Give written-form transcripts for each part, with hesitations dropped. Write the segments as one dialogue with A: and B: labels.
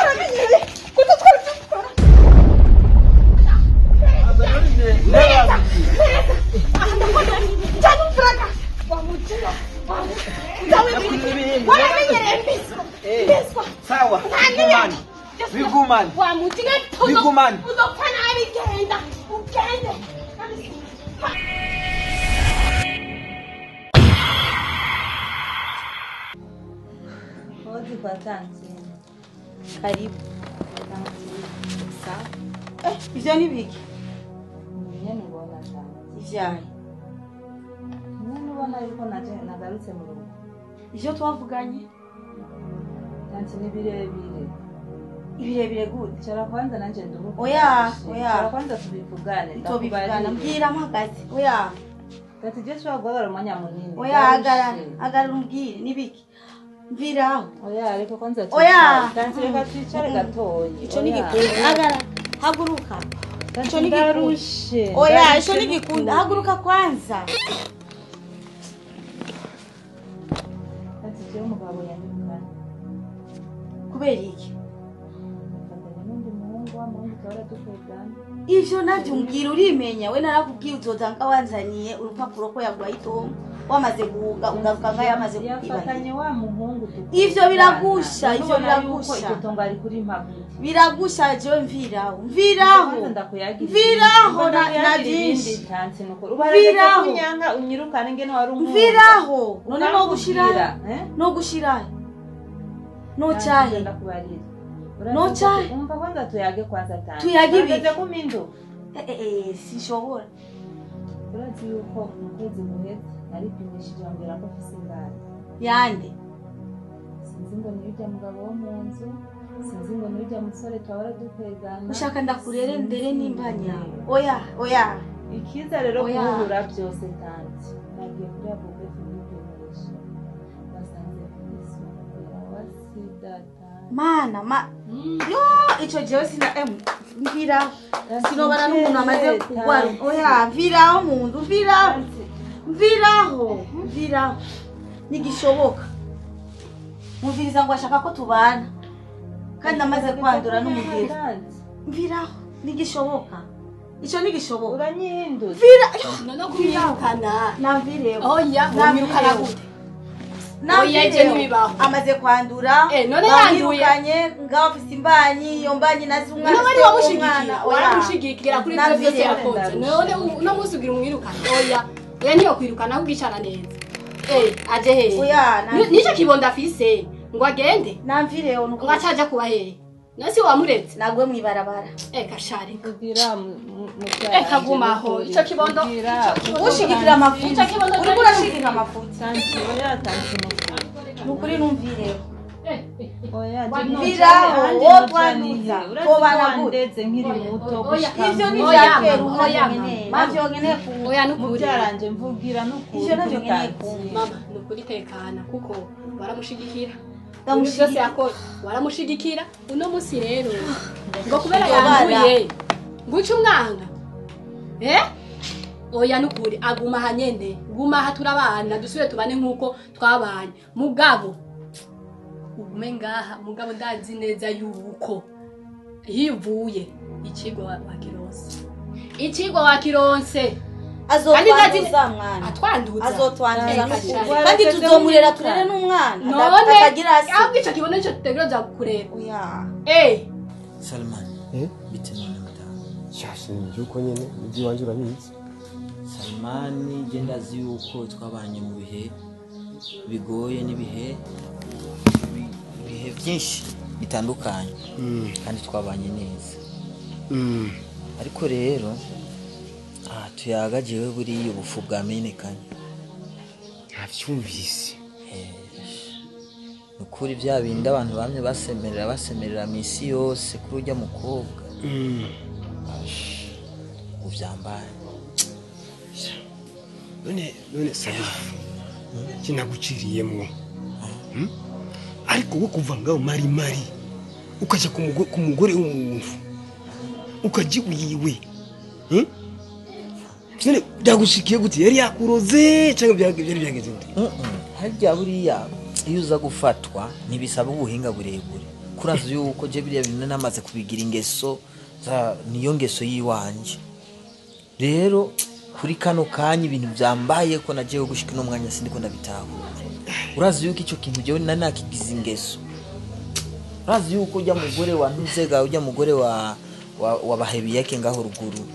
A: Twaramenyereye kuko twari dukora.
B: Sawa. Bigumane. Bigumane.
C: Hodi kwa tanti. Karibu. Sawa.
D: Ivyo ni biki?
C: Nyene ubona tanti.
D: Ivyaye.
C: Nyene ubona yuko naje nagarutse mu rugo.
D: Ivyo twavuganye?
C: Tanti ni birebire.
D: Ibirebire gute?
C: Chara kwanza nanje nduhuka.
D: Oya, oya.
C: Chara kwanza tubivugane.
D: Tubivugane. Mbwira mpagaze. Oya.
C: Tanti je shobora guhagarara umwanya munini.
D: Oya, hagarara. Hagarara umbwire ni biki? Mviraho.
C: Oya, ariko kwanza
D: Oya.
C: Tanti reka twicare gatoyi.
D: Ico ni gikunda. Hagarara. Haguruka.
C: Ico ni gikurushe.
D: Oya, ico ni gikunda. Haguruka kwanza.
C: Tanti je umugabo yanyirukanye.
D: Kubera iki? Ivyo navyo umbwira urimenya we narakubwiye uzozanga wanzaniye urupapuro ko yagwaye itongo wamaze guhuga ugaruka nga yamaze
C: yafatanye wa muhungu.
D: Ivyo biragusha, ivyo biragusha.
C: Itongo ari kuri mpaguti.
D: Biragusha je mviraho. Mviraho. Mviraho na byinshi.
C: Mviraho kunyanga unyirukane ngene wari umuntu.
D: Mviraho. None no gushira. No gushira. No cyahe. No cyahe.
C: Umva kwanza tuyage kwanza tanti.
D: Tuyage ibiki?
C: Kumindo.
D: Sinshobora.
C: Urazi yuko mu kwezi guheze naripimishije ambwira ko mfise ingane.
D: Yande.
C: Sinzi ngo ni urya mugabo wo mu nzu, sinzi ngo ni urya musore twahora dukwegana.
D: Ushaka ndakurere ndere n'imbanya. Oya, oya.
C: Ikiza rero kuhura byose tanti. Nagiye kuri abo kwipimisha. Basanze mfise umugera wa sida.
D: Mana ma yo ico jewe sina mvira sinobana n'umuntu amaze kugwara. Oya, mviraho mundu, mviraho. Mviraho, mviraho. Nigishoboka. Muviriza ngo ashaka ko tubana. Kandi amaze kwandura n'umugera. Mviraho, nigishoboka. Ico nigishoboka.
C: Uranyihinduza.
D: Mvira.
E: None kumwirukana.
D: Namvireho.
E: Oya, mwirukana gute?
D: Oya, je nibibaho. Amaze kwandura.
E: None yanduye.
D: Ngaho afise imbanyi, iyo mbanyi nazi umwana.
E: None wari wamushigikiye. Waramushigikira kuri ivyo byose yakoze. None uno munsi ugira umwirukana. Oya. Oya niyo kwirukana ahubwo icara neza. Aje hehe?
D: Oya,
E: nico kibondo afise ngo agende.
D: Namvireho nuko.
E: Ngo acaja kuba hehe? Nasi wamuretse.
D: Nagwe mwibarabara.
E: Kasharika.
C: Kugira
E: kagumaho. Ico kibondo.
D: Ushigikira amafuti.
E: Ico kibondo
D: uriko urashigikira amafuti.
C: Tanti oya tanti
D: nukuri numvireho.
C: Oya,
D: mviraho wo twanduza. Tobana gute?
C: Nkiri muto.
D: Ivyo ni vyakera unageneye. Navyo ngeneye ku.
E: Oya nukuri.
C: Mubyaranje mvugira nukuri.
D: Ivyo navyo ngeneye ku.
E: Mama nukuri tekana kuko waramushigikira. Ndamushigikira. Waramushigikira uno musi rero. Ngo kubera yanduye. Nguca umwanga. Oya nukuri aguma hanyene. Guma aha turabana dusubire tubane nkuko twabanye. Mugabo ugume ngaha mugabo ndazi neza yuko hivuye ikigwa wakironse. Ikigwa wakironse.
D: Azotwanduza mwana.
E: Atwanduza.
D: Azotwanduza nukuri. Kandi tuzomurera turere n'umwana. Atagira se.
E: Ahubwo ico kibono nico tutegereza kurera.
D: Oya.
B: Salman. Bite none mutaha.
F: Shashe njuko nyene ibyo wanje urabizi.
B: Salman je ndazi yuko twabanye mu bihe bigoye n'ibihe byinshi bitandukanye kandi twabanye neza. Ariko rero tuyagajewe buriya ubufu bwamenekanye.
F: Ntavyumvise.
B: Nukuri bya bindi abantu bamye basemerera misi yose kuri urya mukobwa. Uvyambaye.
F: None Salifu kinaguciriyemwo. Ariko wo kuva ngaho mari mari ukaja ku mugore w'umuntu ukaji uyiwe. None byagushikiye gute? Yari yakuroze cyangwa byari byageze gute?
B: Harya buriya iyo uza gufatwa ntibisaba ubuhinga burebure Kurazi yuko je biriya bintu namaze kubigira ingeso niyo ngeso yiwanje. Rero kuri kano kanya ibintu byambaye ko nagiye gushika no mwanya sindiko ndabitahura. Urazi yuko ico kintu jewe nanakigize ingeso. Urazi yuko ujya mugore wa Ntuzega, ujya mugore wa wabahebi yake ngaho ruguru,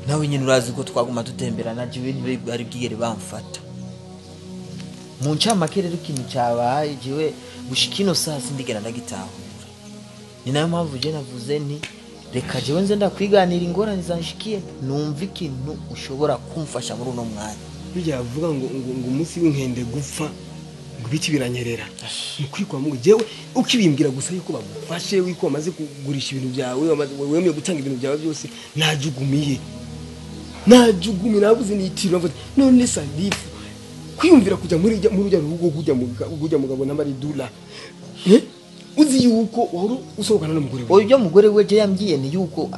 B: nawe nyine urazi ko twaguma dutemberana jewe ntibari bwigere bamfata. Mu ncamake rero ikintu cyabaye jewe gushika ino saa sindigera ndagitahura. Ni nayo mpamvu je navuze nti reka jewe nze ndakwiganira ingorane zanshikiye, numva ikintu ushobora kumfasha muri uno mwanya.
F: Bijya avuga ngo ngo umunsi w'inkende gupfa ngo ibiti biranyerera. Mukuri kwa Mungu jewe ukibimbwira gusa yuko bagufashe wiko wamaze kugurisha ibintu byawe, wamaze wemeye gutanga ibintu byawe byose, najugumiye nabuze nitiro none Salifu kwiyumvira kujya muri ujya rugo kujya mugabo na Maridula. Uzi yuko wari usohokana n'umugore we.
B: Oyo mugore we je yambwiye ni yuko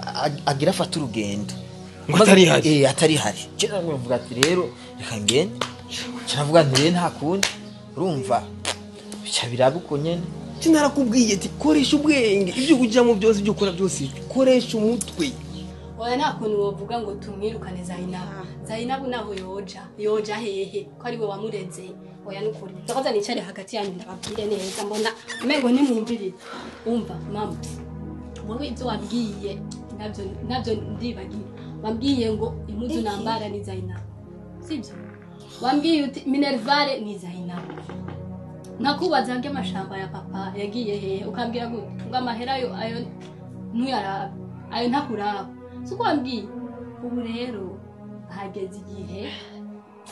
B: agira afata urugendo
F: ngo atari hari.
B: Atari hari. Je navuga ati rero reka ngende. Kiravuga nti rero nta kundi. Urumva bica birabuko nyene.
F: Sinarakubwiye ati koresha ubwenge, ibyo ujyamo byose ibyo ukora byose koresha umutwe.
E: Oya nta kuntu wovuga ngo tumwirukane Zainabu. Zainabu naho yoja hehe ko ari we wamureze. Oya nukuri. Ndakoza nicare hagati yanyu ndababwire neza mbona umengo nimwumvirize. Umva mama, wowe ibyo wabwiye nabyo ndibagiye. Wambwiye ngo impuzu nambara ni Zainabu. Sibyo? Wambwiye uti Minervale ni Zainabu. Nakubaza nge amashamba ya papa yagiye hehe ukambwira gute ngo amahera ayo ntuyaraba ayo ntakuraba. Siko wambwiye. Ubu rero hageze igihe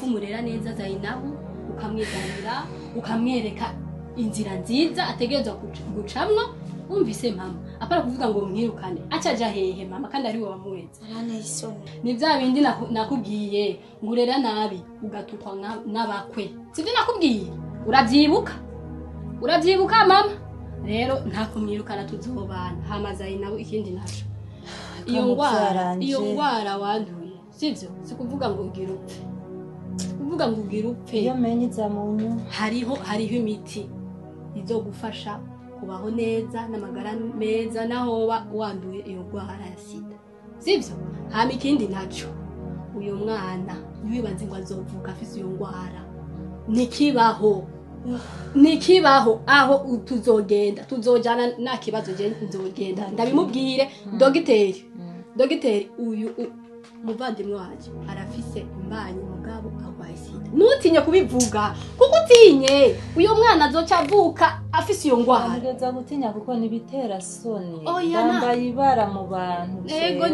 E: kumurera neza Zainabu, ukamwiganira, ukamwereka inzira nziza ategerezwa gucamwo. Umvise mama, apara kuvuga ngo mwirukane acaja hehe mama kandi ari we wamureze. Ni bya bindi nakubwiye ngurera nabi ugatukwa n'abakwe. Sivyo nakubwiye? Urabyibuka? Urabyibuka mama? Rero nta kumwirukana tuzobana. Hama Zainabu ikindi naco. Iyo ngwara wanduye, sivyo? Sikuvuga ngo ugira upfe. Kuvuga ngo ugira upfe.
C: Iyo menye izamunyu.
E: Hariho imiti izogufasha kubaho neza n'amagara meza naho wanduye iyo ngwara ya sida. Sivyo? Hama ikindi naco. Uyo mwana ntiwibaze ngo azovuka afise iyo ngwara. Nikibaho aho tuzogenda tuzojana nta kibazo je nzogenda ndabimubwire dogiteri uyu muvandimwe wanje arafise imbanyi mugabo agwaye sida. Ntutinye kubivuga kuko utinye uyo mwana azoca avuka afise iyo ngwara.
C: Ngereza gutinya kuko nibitera soni. Ndambaye ibara mu bantu.
E: Ego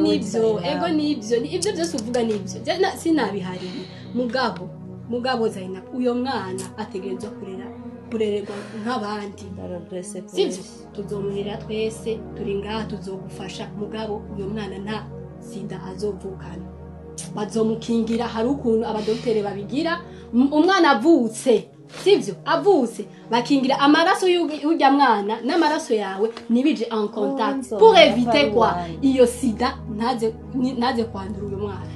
E: nibyo ibyo byose uvuga nibyo sinabihariye mugabo Zainabu uyo mwana ategerezwa kurererwa nk'abandi. Sivyo? Tuzomurera twese turi ngaha tuzogufasha mugabo uyo mwana nta sida azovukana. Bazomukingira hari ukuntu abadoktere babigira umwana avutse, sivyo? Avutse bakingira amaraso y'urya mwana n'amaraso yawe nibije en contact pour éviter quoi iyo sida ntaze kwandura uyo mwana.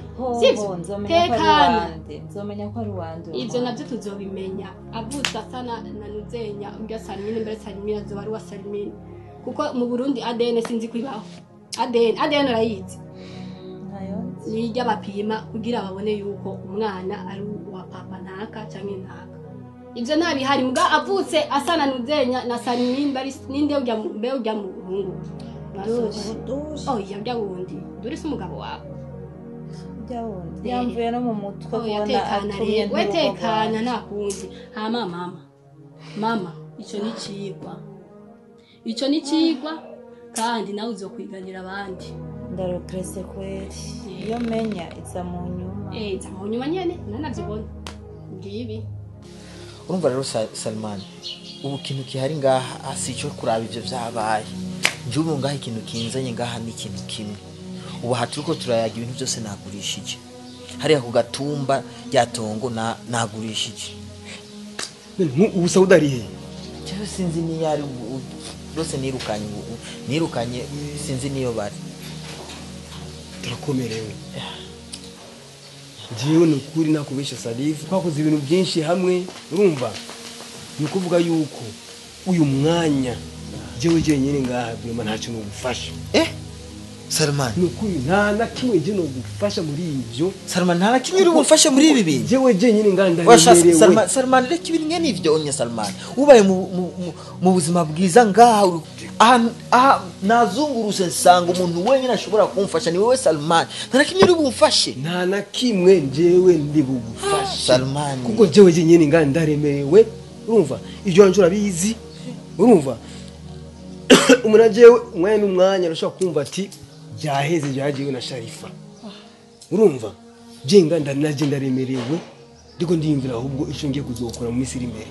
E: Sivyo?
C: Nzomenya ko ari wande.
E: Ivyo navyo tuzobimenya. Avutse asa na Nuzenya urya Salimini mbere Salimini azoba ari wa Salimini. Kuko mu Burundi ADN sinzi kwibaho. ADN urayizi. Nijya bapima kugira babone yuko umwana ari uwa papa naka canke naka. Ivyo ntabihari muga avutse asa na Nuzenya na Salimini bari ninde urya mbe urya muhungu. Oya urya wundi. Dore se umugabo wawe.
C: Yamvuye no mu mutwe kubona atumye
E: wetekana nakundi. Hama mama ico ni cigwa kandi nawe uzokwiganira abandi.
C: Ndaregresse kweli. Iyo menya iza mu nyuma.
E: Iza mu nyuma nyene nanavyibona ngibi.
B: Urumva rero Salman, ubu kintu kihari ngaha si cyo kuraba ivyo vyabaye. Nje ubu ngaha ikintu kinzanye ngaha ni ikintu kimwe. Ubu hatuko turayaga ibintu byose nagurishije. Hariya ku gatumba rya tongo nagurishije.
F: Ubu Saudi ari he?
B: Cyo sinzi ni yari rwose nirukanye sinzi niyo bari.
F: Turakomerewe. Ngiye nukuri nakubesha Salifu twakoze ibintu byinshi hamwe urumva. Ni kuvuga yuko uyu mwanya Jewe jenyine ngaha vraiment ntacyo nogufasha.
B: Salman
F: nukuri nta na kimwe je nogufasha muri ivyo.
B: Salman nta na kimwe uri bumfashe muri ibi bintu.
F: Jewe jenyine ngaha ndaremerewe.
B: Salman Salman reka ibintu ngene ivyo onye Salman ubaye mu buzima bwiza ngaha aha nazunguruse nsanga umuntu wenyine ashobora kumfasha ni wewe Salman. Nta na kimwe uri bumfashe.
F: Nta na kimwe jewe ndi bugufashe
B: Salman,
F: kuko jewe jenyine ngaha ndaremerewe. Urumva ivyo wanje urabizi. Urumva umuntu jewe umwanya n'umwanya arashobora kumva ati byaheze byagiwe na Sharifa. Urumva jenga ndanaje ndaremerewe ndiko ndiyumvira ahubwo ico ngiye kuzokora mu minsi iri imbere.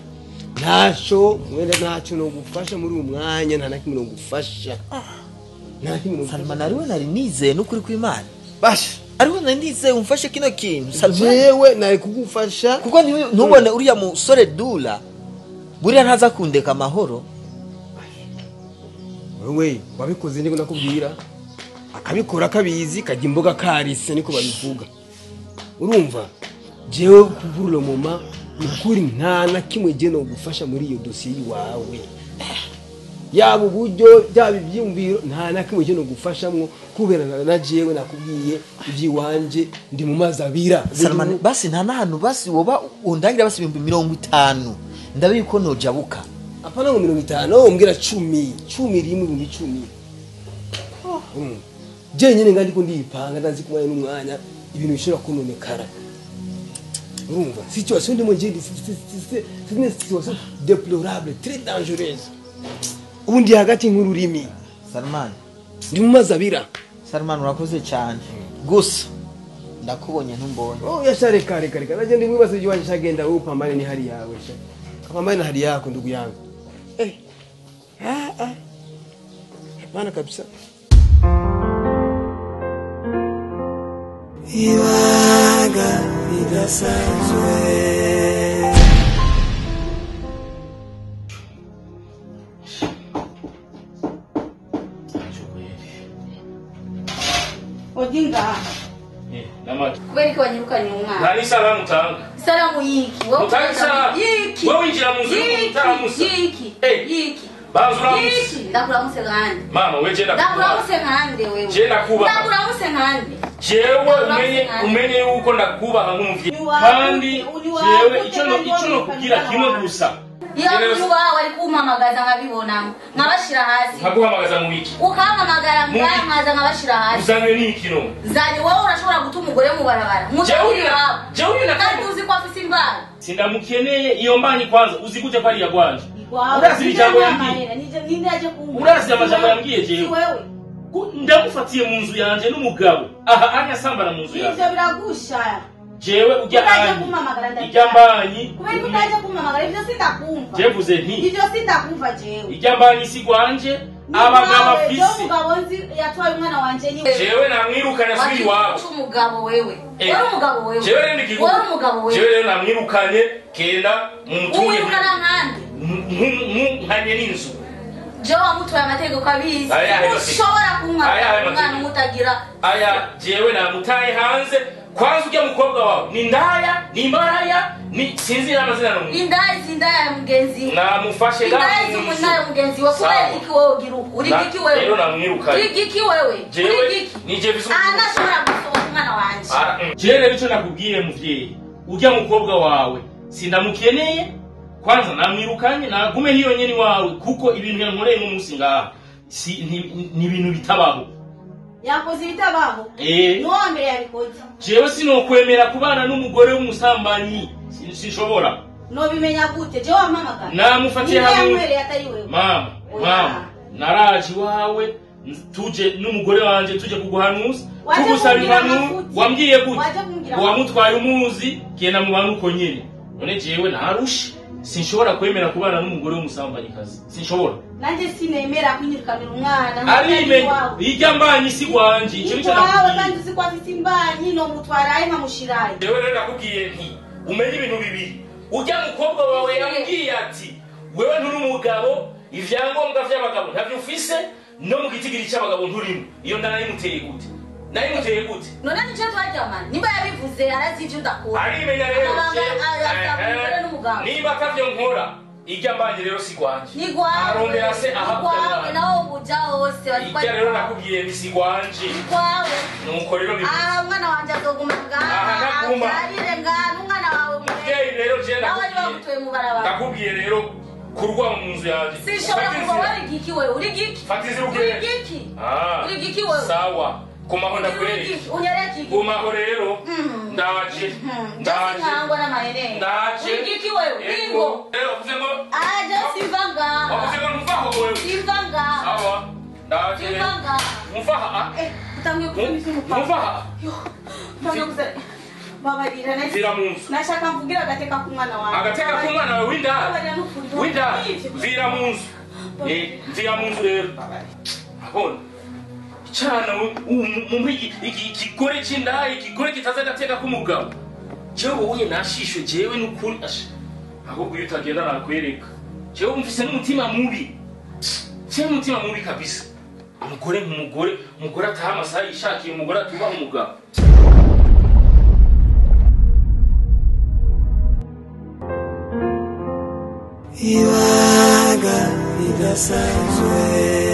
F: Ntaco mwenda ntaco no gufasha muri uyu mwanya, nta nakimwe no gufasha. Nta kimwe no.
B: Salman ariwe nari nizeye n'ukuri kw'Imana.
F: Basha
B: ariwe nari nizeye umfashe kino kintu Salman.
F: Jewe nari kugufasha
B: kuko ntubone uriya musore Dula buriya ntaza kundeka amahoro.
F: Wewe wabikoze ndiko nakubwira akabikora kabizi kajya imboga karise niko babivuga. Urumva jewe kuvurula mama ukuri nta na kimwe je no gufasha muri iyo dossier yiwawe. Yaba uburyo byaba ibyumviro nta na kimwe je no gufashamwo kubera na jewe nakubwiye ibyiwanje ndi mu mazabira.
B: Salman basi nta nahantu basi woba undangira basi 50,000 ndabiko nojabuka.
F: Apana ngo 50 umbwira 10 10 rimwe 10,000. Je nyine ngandi ko ndipanga ndazi kumwanya n'umwanya ibintu bishobora kunonekara. Urumva situation ndimo nje c'est une situation déplorable très dangereuse. Ubundi hagati nk'ururimi.
B: Salman
F: ndi mu mazabira.
B: Salman urakoze cyane gusa ndakubonye ntumbonye.
F: Oh yashare kare kare naje ndi mwibazo yiwanje shagenda upambane ni hali yawe sha. Kapambane na hali yako ndugu yangu. Hapana kabisa.
G: Ibanga ridasanzwe.
D: Odinga. Kubera ko wanyirukanye umwana.
H: Nari salamu tanga.
D: Salamu yiki. Wowe yiki.
H: Wewe winjira mu nzu utaramusa.
D: Yiki. Yiki.
H: Banzuramuse.
D: Ndakuramuse nkande.
H: Mama wewe je
D: ndakuramuse nkande wewe.
H: Je ndakubaha.
D: Ndakuramuse nkande.
H: Jewe umenye yuko ndakubaha nk'umuvyeyi. Kandi jewe ico no kugira kimwe gusa.
D: Iyo wawe ari kumpamagaza nkabibonamo nkabashira hasi.
H: Nkaguhamagaza mu biki?
D: Ukampamagara nkaza nkabashira hasi.
H: Uzanywe n'iki no?
D: Zanye wowe urashobora guta umugore mu barabara.
H: Jewe na
D: kandi uzi ko afise imbara.
H: Sindamukeneye iyo mbanyi kwanza uzigute ko ari yagwanje. Urazi ijambo yambwiye.
D: Ninde aje kumva?
H: Urazi amajambo yambwiye jewe.
D: Wewe.
H: Ndamufatiye mu nzu yanje n'umugabo. Aha anya sambara mu nzu yanje.
D: Ivyo biragusha.
H: Jewe ujya anyi. Ijya mbanyi.
D: Kubera ko utaje kumpamagara ivyo sindakumva.
H: Jevuze nti.
D: Ivyo sindakumva jewe.
H: Ijya mbanyi si gwanje abagabo afise.
D: Jewe umugabo nzi yatwaye umwana wanje ni.
H: Jewe namwirukanye asubira iwabo.
D: Umugabo wewe. Wari umugabo wewe.
H: Jewe rero ndi
D: Wari umugabo wewe.
H: Jewe rero namwirukanye kenda mumutunge.
D: Umwirukana nkande.
H: Nkanye n'inzu.
D: Jewe wamutwaye amategeko abizi. Ushobora kunywa umwana umutagira.
H: Aya jewe namutaye hanze. Kwanza ujya mukobwa wawe ni ndaya ni maraya ni sinzi amazina no.
D: Indaya zindaya mugenzi.
H: Namufashe
D: ndaya. Indaya mugenzi wa kubera iki wowe ugiruko. Uri giki wewe?
H: Rero namwirukanye.
D: Uri giki wewe? Uri giki?
H: Ni je bisu.
D: Anashobora gusohoka umwana wanje.
H: Jewe rero ico nakubwiye muvyeyi. Ujya mukobwa wawe sindamukeneye. Kwanza namwirukanye nagume hiyo nyene wawe kuko ibintu yankoreye mu munsi ngaha si ni ibintu bitabaho.
D: Yakoze ibitabaho. Nuwa mbere yabikoze.
H: Jewe sinokwemera kubana n'umugore w'umusambanyi sinshobora.
D: No bimenya gute? Jewe wampamagara.
H: Namufatiye hamwe.
D: Atari wewe.
H: Mama, mama, naraje iwawe tuje n'umugore wanje tuje kuguhanuza. Tugusaba impanuro wambwiye gute? Wamutwaye umuzi genda mu bantu uko nyene. None jewe narushe. Sinshobora kwemera kubana n'umugore w'umusambanyikazi. Sinshobora.
D: Nanje sinemera kwinyirukanira umwana.
H: Arime ijya mbanyi si gwanje. Ico nico
D: nakubwiye. Kandi uzi ko afite imbanyi no mutwaraye nkamushiraye.
H: Jewe rero nakubwiye nti umenye ibintu bibiri. Ujya mukobwa wawe yambwiye ati wewe nturi umugabo ivyangombwa vy'abagabo ntavyo ufise no mu gitigiri c'abagabo nturimo. Iyo nda nayimuteye gute? Nayimuteye gute?
D: None nico twaryamana. Nimba yabivuze arazi ivyo ndakora.
H: Arimenya rero. Niba atavyo nkora Ijya mbanje rero si gwanje.
D: Ni gwawe.
H: Arondera se aha.
D: Gwawe naho uja hose
H: bari. Ijya rero nakubwiye ni si gwanje.
D: Ni gwawe.
H: Nuko rero bivuze.
D: Ah umwana wanje azoguma ngaha. Arire ngaha umwana wawe
H: mubyeyi rero je
D: nakubwiye. Nawe bagutuye mu barabara.
H: Nakubwiye rero kurwa mu nzu yanje.
D: Sinshobora kuba wari giki wewe uri giki?
H: Fata inzira ugende.
D: Uri giki? Uri giki wewe?
H: Sawa. Kumaho ndakwereka.
D: Unyereka iki?
H: Kumaho rero. Ndaje. Ndaje.
D: Nkangwa n'amahene.
H: Ndaje.
D: Uri giki wewe? Ingo.
H: Rero uvuze ngo
D: aje simva ngaha.
H: Uvuze ngo ntuvaho wewe.
D: Simva ngaha.
H: Sawa. Ndaje.
D: Simva ngaha.
H: Ntuvaha.
A: Utangiye kuzana umupaka.
H: Ntuvaha.
A: Utangiye kuzana. Babarira
H: nzira mu nzu.
A: Nashaka mvugira agateka k'umwana wawe.
H: Agateka k'umwana wawe w'indaya. W'indaya. Mvira mu nzu. Mvira mu nzu rero. Abona. Cyana mu ikigore cy'indaya ikigore kitaza agateka k'umugabo. Jewe wowe nashishwe jewe n'ukuri ahubwo iyo utagenda nakwereka. Jewe mfise n'umutima mubi. Jewe umutima mubi kabisa. Umugore nk'umugore, umugore ataha amasaha yishakiye, umugore atubaha umugabo.
G: Ibanga ridasanzwe.